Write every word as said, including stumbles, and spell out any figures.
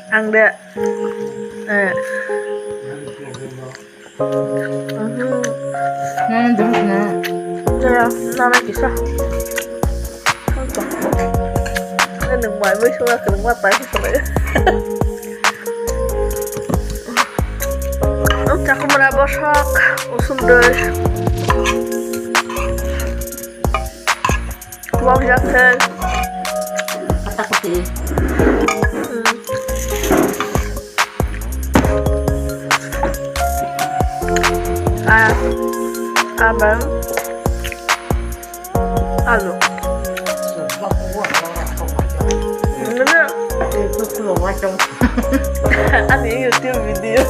Ang de. Eh. Mhm. Nana dulu na. Jaya, nana kisa. Nang mai mai sura kereng mata kisa. Ang cakumra bosok, usum doi. Wak jak khe. Kata kuti. Hmm. Ah, abang. Alu. Mana? Ani YouTube video.